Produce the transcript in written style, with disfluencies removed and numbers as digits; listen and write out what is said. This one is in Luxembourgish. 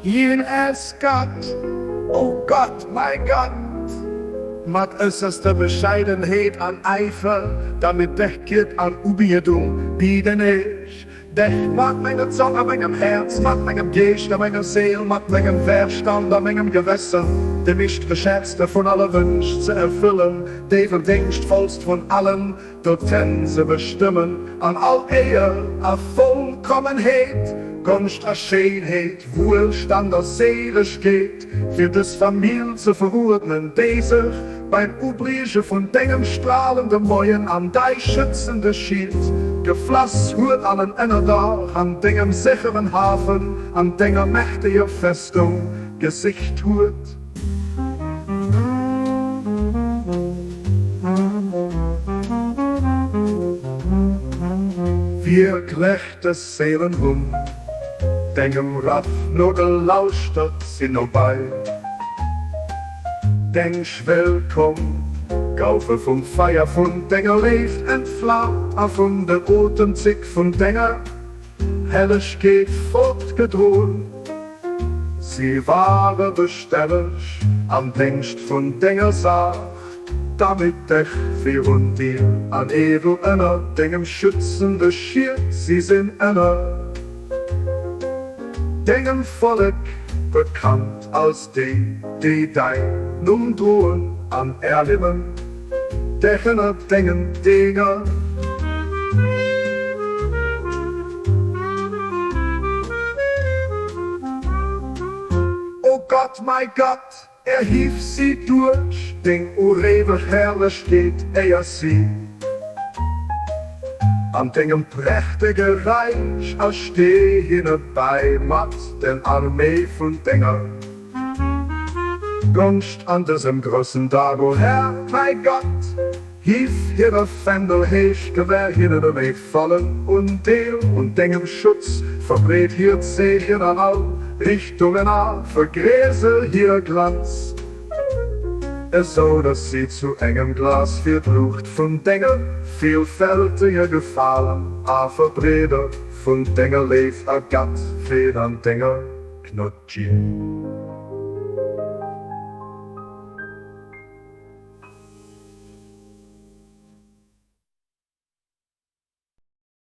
Hien ass Gott, o Gott, mäi Gott! Mat äusserster Bescheidenheet an Äifer, damit dech Gied an Ubiedung bieden ech dech mat menger Zong a mengem Häerz, mat mengem Geescht a menger Seel, mat mengem Verstand a mengem Gewëssen, de meescht geschätzte vun alle Wënsch ze erfüllen, déi verdéngschtvollst vun allen Doten ze bestëmmen, an all Éier a Vollkommenheet, Gonscht a Schéinheet, Wuelstand a Séilegkeet, fir dës Famill ze veruerdnen, déi sech beim Ubrieche vun dengem stralende Moien an däi schützende Schiet geflass huet, an en Ënnerdach an dengem sécheren Hafen, an denger mächteger Festung gesicht huet. Wierklech dës Séilen hunn dengem Ruff no gelauschtert, sinn no bei deng Schwell komm, goufe vum Feier vun denger Léift entflaamt a vun den Otemzick vun denger Hellegkeet fortgedroen. Si ware bestänneg am Déngscht vun denger Saach, damit dech virun dir an edel ënner dengem schützende Schiet. Si sinn ënner dengem Vollek bekannt als déi, déi däin Numm droen an ernimmen dech ënner dengen Dénger. O Gott, mäi Gott, erhief si duerch deng uréiweg Herrlechkeet, éier si an dengem prächtege Räich a stee hinne bäi mat der Arméi vun denger Gonscht an dësem groussen Dag. O Här, mäi Gott, Hief hire Fändel héich, gewär hinnen en eegfallen Undeel un dengem Schutz, verbreet hiert Zeechen an all Richtungen a vergréisser hire Glanz, esou datt si zu engem Glas fir d'Luucht vun denger villfälteger Gefalen a Verbreeder vun denger Léift a Gatt, Freed an denger Gnod ginn.